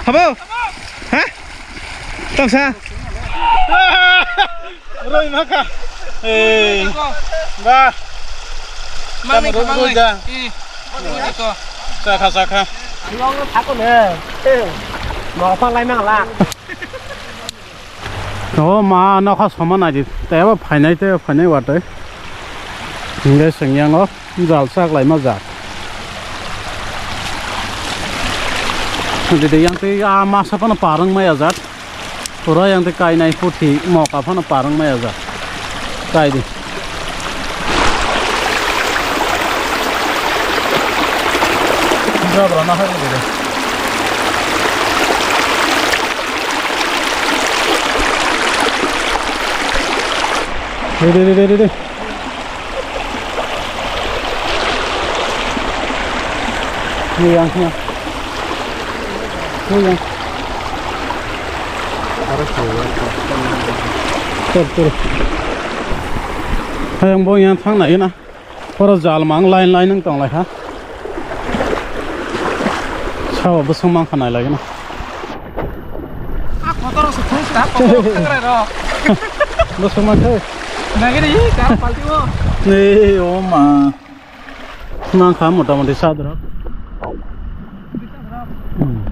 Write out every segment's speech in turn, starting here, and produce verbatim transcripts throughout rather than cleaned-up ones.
Thabo? Ha? Tongsa? Roi maka. Eh. Ba. Mami Tamo kamang roi da. Eh. Sakha, sakha. Long thako ne. Mo pa lai mang la. O ma, nokha soma naidi, teibo phainai, teibo phainai watwi. Hingke sengyango jal sak laima jak. Dide yang tei a masa phano parwng maya jak. Pura yang tei kainai puthi moka phano parwng maya jak. Kaidi. Jabra na hai dide. Dei, dei, dei, dei, dei. Ni yang, ni yang. Ni yang. Tur, tur. Hai, ang bo yang thang na, ina. Oro jal mang line line wng tong lai kha. Sabo bwswng mang kha nai lai no. A kotor se thung sta kotor thangrai ro. Bwswng mang kha. Nagini ka palti o. Ei o ma. Mang kha mota moti sadra. Hmm.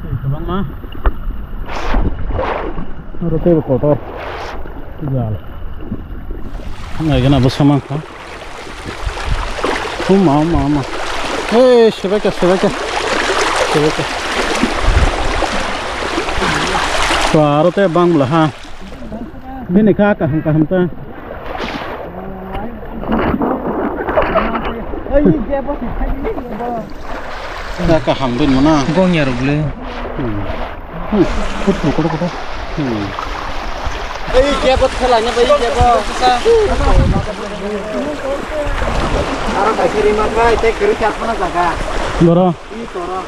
Tei kwbangma. Oro teibo kotor. Jal. Nai gana bwsa mankha. Uma, uma, uma. Hey, sebeka, sebeka. Sebeka. Wah, aro tei bangla ha. Bini kha kaham kaham ta. Kha kaham bini mana. Gong ya rok le. Hmm. Hmm. Kutu, kutu, kutu. Hmm. Ei, kebo thela ni bai, kebo. Aro bai kiri ma bai, te kiri chat mana jaga. Boro. Ih, toro.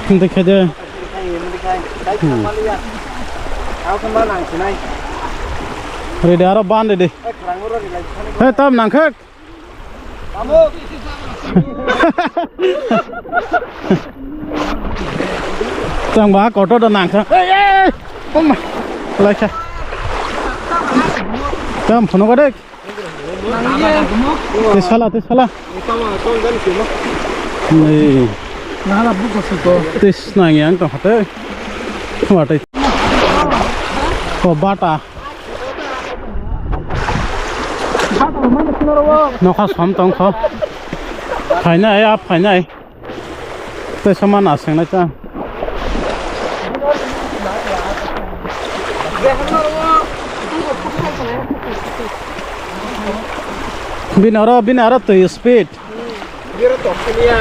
Hindi kede. Hindi kai, hindi kai. Dai, hmm, kamali ya. Aku kemana, sinai? Ready, aro ban ready. Eh, kurang urut, ready, sini. Eh, tam nangkhek. Kamu. Tang ba kotor da nangkha. Ei, ei, ei. Om. Laikha. Tam phone ko dek. Te sala, te sala. Ni. Te snang yang tong hate. Watai. Ko bata. Nokha som tong kho. Phainai, a phainai. Tei sama nasengnai ta. Bini oro, bini oro twi speed.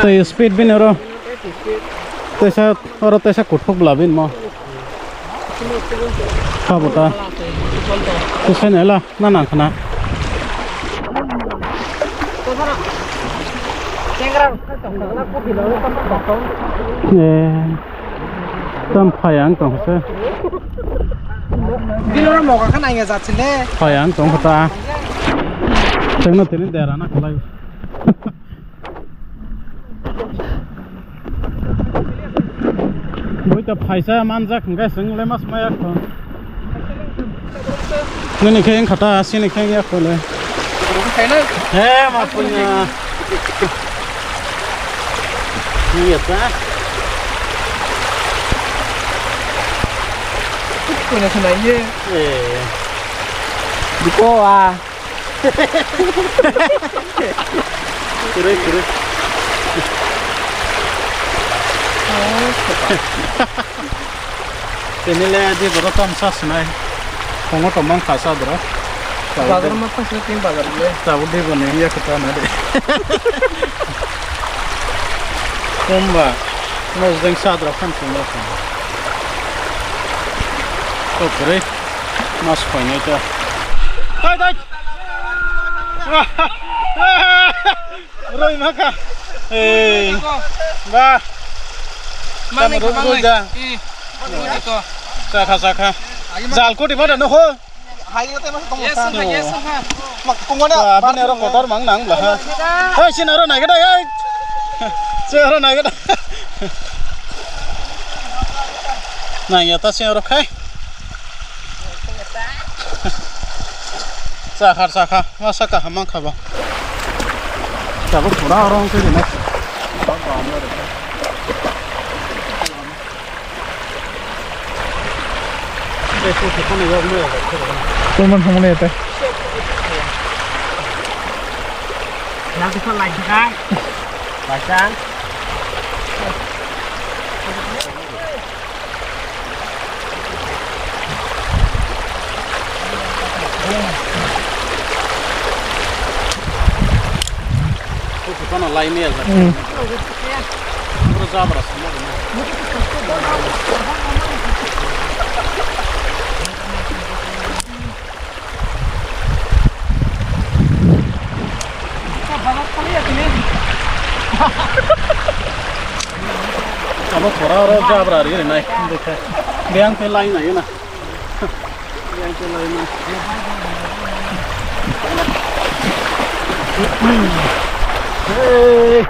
Twi speed bini oro. Teisa, oro teisa kuthuk bla bini mo. Sabo ta. Teisa nela. Na nang khna. Eh, tam phai ang tong se. Bini oro moga khna nge jat sile. Phai ang tong ta. Tengno tini dera na khlai. Bui ta phaisa manjak hwnkhe chwng le mas maya kho. Nini khe wngkha ta, chini khe wngya kho le. He, ma punya. Wngya ta. Punya sana ye. Eh. Diko ah. Kwrwi, kwrwi. Tini le di boro tam sa sinai. Tongo tong mang kha sa boro. Bazar ma phai sini tin bazar le. Tabuk di boni ya kata na de. Kumba. Nos deng sa dra khan tung dra khan. Ko kwrwi. Mas phainai ta. Dai, dai. Roi maka. Eh. Ba. Mami kamang roi da. Eh. Roi ko. Sakha, sakha. Jal koti ba da no ho. Hai yo te mas tong. Yes, sakha, yes, sakha. Mak tungone. Ba, bini aro kotor mang nang bla ha. Hai, sin aro nai gada, hai. Sin aro nai gada. Nang ya ta sing oro khai. Chakha, chakha. Masa kaham mankha ba. Chabo pura oro wngkhe rina. Tei photo phano yokno yokno. Tei man thangmani ete. Nang kisa lai kisa. Lai kisa. Photo phano lai maya. Hmm. Pura jabra sama. Abo pura oro jabra ri ri nai. Biyang khe lai nai na. Biyang khe lai nai. Hey.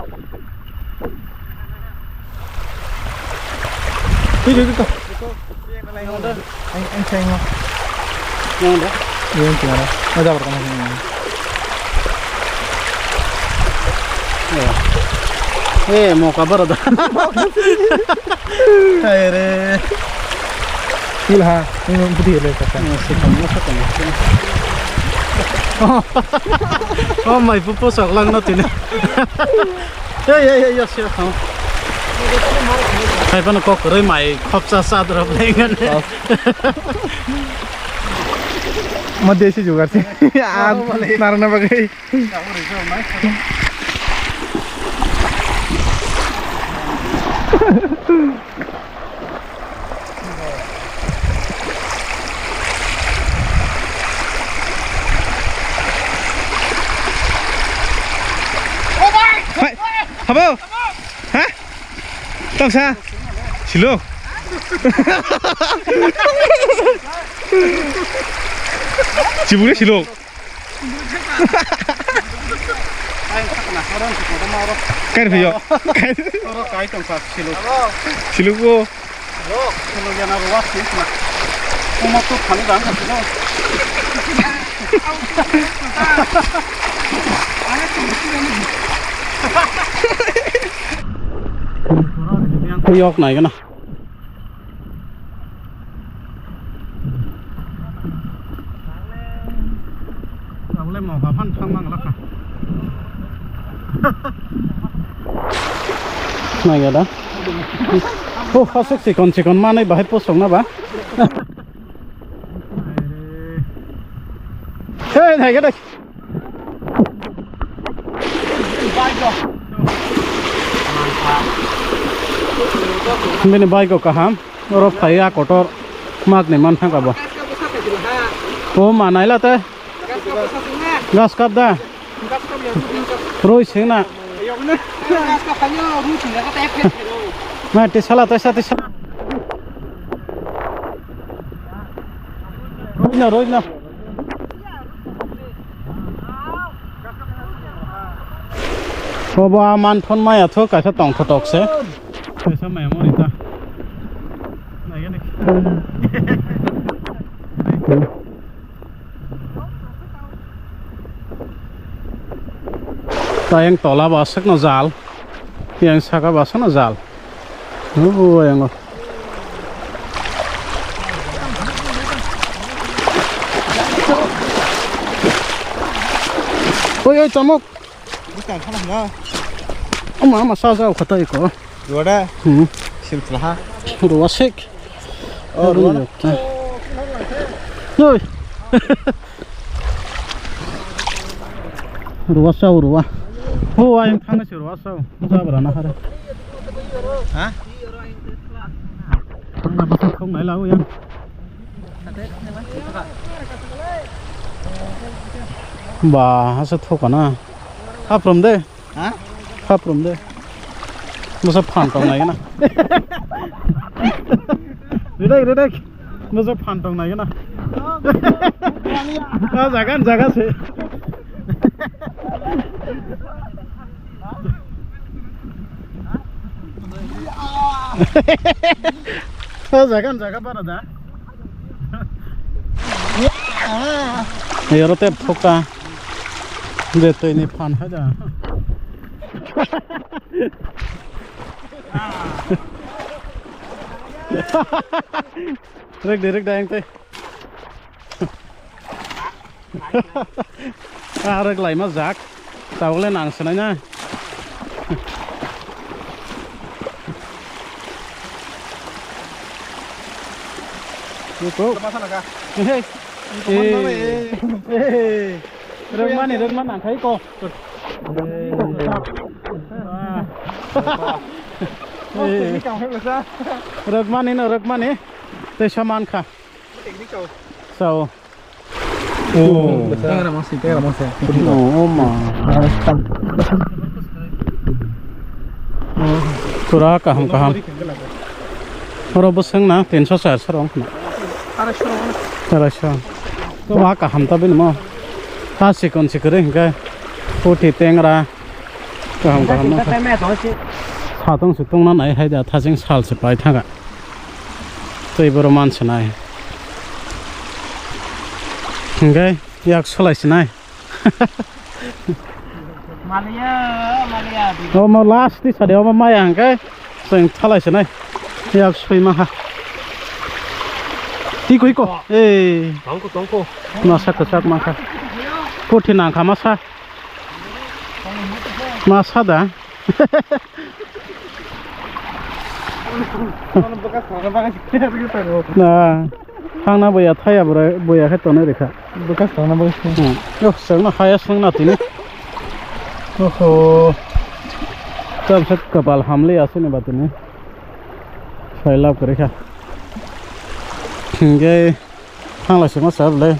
Tui, tui, tui, tui. Ang, ang sayang mo. Yang da? Yang tinggal. Ada berapa? Eh, mau kabar ada? Hai re. Gila ha. Ini mau putih le kata. Masih kamu, masih kamu. Oh, mai pupo sok lang na tini. Ei, ei, ei, yos, yos, thang. Hai phano kok kwrwi mai khopsa sa drop lengan. Oh. Ma desi jugar se. Ah, oh, bale. Narana bagwi. Hai, habo? Ha? Tongsa? Silo? Chibure silo? Kain phiyo? Oro kai tongsa silo. Silo bo. Lo, lo jana ro was ni na. Uma tu khani dang ka silo. Yok nai gana. Tabole moga phan thang mang lakha. Nai ya da. Oh, hasuk sikon sikon manai bahai posong na ba. Hey, nai ya da. Bini bike o kaham, oro phai a kotor mak ni man thang kabo. O ma naila te. Gas kap da. Roi sing na. Ma te sala te sa te sa. Roi na, roi na. Obo a man phone maya tho kaisa tong thotok se. Kaisa maya mori ta. Tayang tola ba aswkno jal. Yang saka ba aswkno jal. Nubu yango. Oi, oi, chamok. Bukan salah na. Ama, ama, sa, sa, kata iko. Dua da. Hmm. Sim salah. Dua sik. Oh, dua. Oi. Ruwa sao ruwa. Ho, ayang thangna se ruwa sao. Jabra na hare. Ha? Thangna basa thong nai lao yang. Ba, hasa thokana. Ha from de. Ha? Khaprum de. Masa phan tong nai na. Redek, redek. Masa phan tong nai na. Ah, jaga, jaga se. O jaga, jaga bara da. Yoro te phoka. Je twi ni phan hai da. Rek de, rek da yang tei. Arok laima jak. Tabuk le nang sinai na. Iko. Hey. Hey. Hey. Rwkmani, rwkmani nang khai ko. Hey. Rwkmani no, rwkmani. Tei saman kha. Sao. Oh. Teng ramang si, teng ramang si. Oh, oh ma. Pura kaham, kaham. Oro bwswng na tinso charso rong khna. Arai so. To ma kaham ta bini mo. Ha sikon sikore hingke. Puthi tengra. Kaham, kaham no. Satong se tongna nai hai da thasing sal se pai thaga. Tei boro man se nai. Hingke yak solai se nai. Maliya, maliya. Omo last ti sade omo maya hingke. Chwng thalai se nai. Yak sui ma ha. Tiko, tiko. Oh. Ei. Tongko, tongko. Masa kwchak ma kha. Puthi nang kha masa. Masa da. Na, thangna boya thaya bwrwi, boya khe tonwi rwkha. Bwkha sana bagwi se. Hmm. Yo, sengno haya sengna tini. Oho. Tabsa kapal hamli asini ba tini. Sailab kwrwi kha. Hingke. Thangla sima sab le.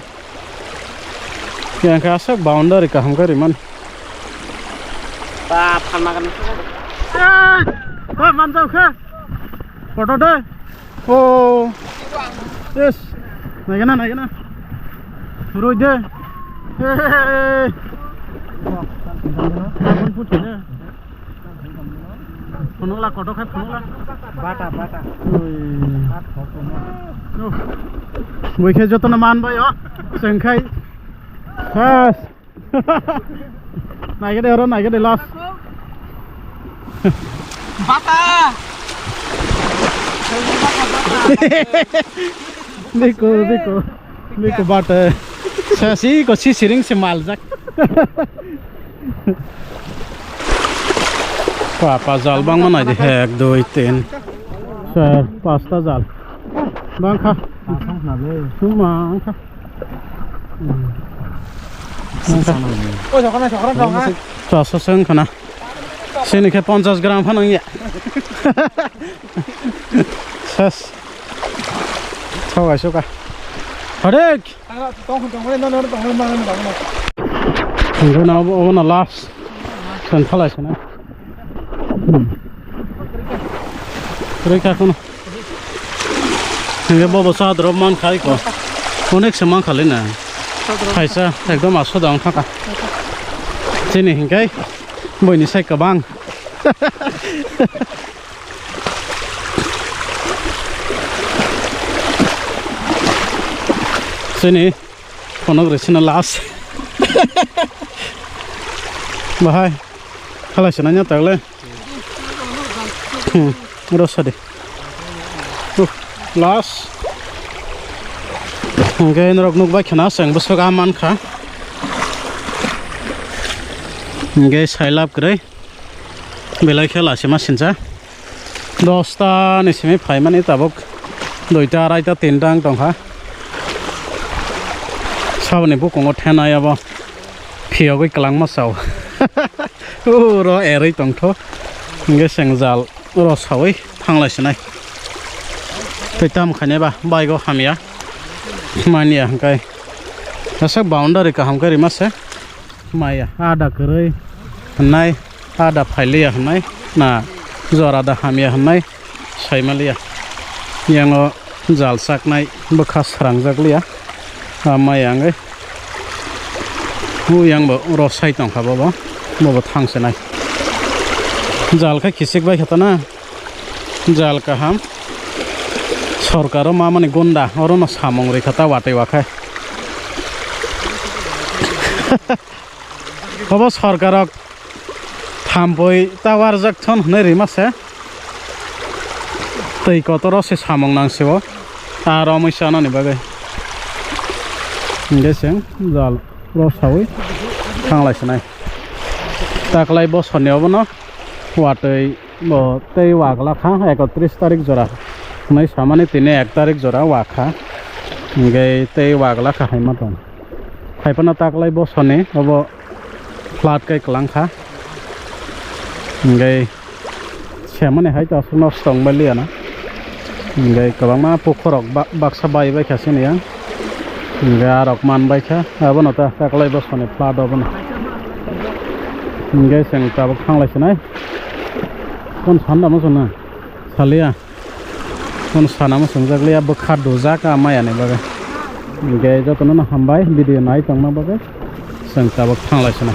Yang khe aswk boundary kaham khe riman. Ba phan makan. Ei, ba manjao khe. Photo de. Oh. Yes. Naigana, naigana. Roi de. Hey. Phunukla, kotor khai phunukla. Bata, bata. Oi. Bat khok no. Bui khe jotono man bai o. Sengkhai. Bas. Naigede oro, naigede last. Bata. Biko, biko. Biko bata. Sasi ko si siring se maljak. Papa jal bangma nai de, ek, dui, tin, char, pasta jal. Bangkha. Bangkha. Chasa seng khana. Sini khe ponchas gram phano ya. Ses. Thogai suka. Harik. Hingke na obo, obo na last. Sen thalai sana. Hmm. Rikha kono. Hingke bobo sadrop man khai ko. Onek se man khali na. Sadrop. Kaisa ekdom aso da wng thaka. Chini hingke boini sai kwbang. Chini. Phunuk rw sino last. Bahai. Khalai sina nya tagle. Hmm. Ro sadi. Uh, last. Hingke norok nukbai khana chwng bwswk a mankha. Hingke sailab kwrwi. Belai khe lachima sincha. Dosta ni simi phaimani tabuk duita, araita, tinta wng tongkha. Saboni bukungo thenai abo phiyogwi kwlangma sao. Uro erwi tongtho. Hingke seng jal oro sawi thanglai sinai. Tei tamo khainai ba bike o hamya. Manya hingkai. Aswk boundary kaham khe rima se. Maya ada kwrwi hwnwi, ada phailiya hwnwi, na jora da hamya hwnwi saimaliya. Yango jal chaknai bwkha srangjak liya, ah, maya wngwi. Uyang bo rosai tongkha bobo, bobo thang se nai. Jal khe kisik bai khe tana. Jal kaham. Sorkaro mamani gunda, orono samung rikha ta watwi wakhai. Obo sorkarok thampui ta warjak thon hwnwi rima se. Twi kotoro se samung nang se o. Aro mui sanani bagwi. Hingke se jal ro saui thanglai sinai. Taklai bosoni obono watwi bo tei wagla kha ekotris tarik jora. Hwnwi samani tini ek tarik jora wakha. Hingke tei wagla kha hai ma tong. Hai phano taklai bosoni obo flood kai kwlang kha. Hingke semani hai to aswk nosto wng bai liya na. Hingke kwbangma pukhorok ba-, baksa bai bai kha sini yang. Hingke arok man bai kha. Abono ta taklai bosoni flood obono. Hingke chwng tabuk thanglai sinai. Kon sanda mo chwng na? Saliya. Kon sana mo chwngjak liya, bwkha dujak a maya ni bagwi. Hingke jotono no hambai video nai tongma bagwi. Chwng tabuk thanglai sinai.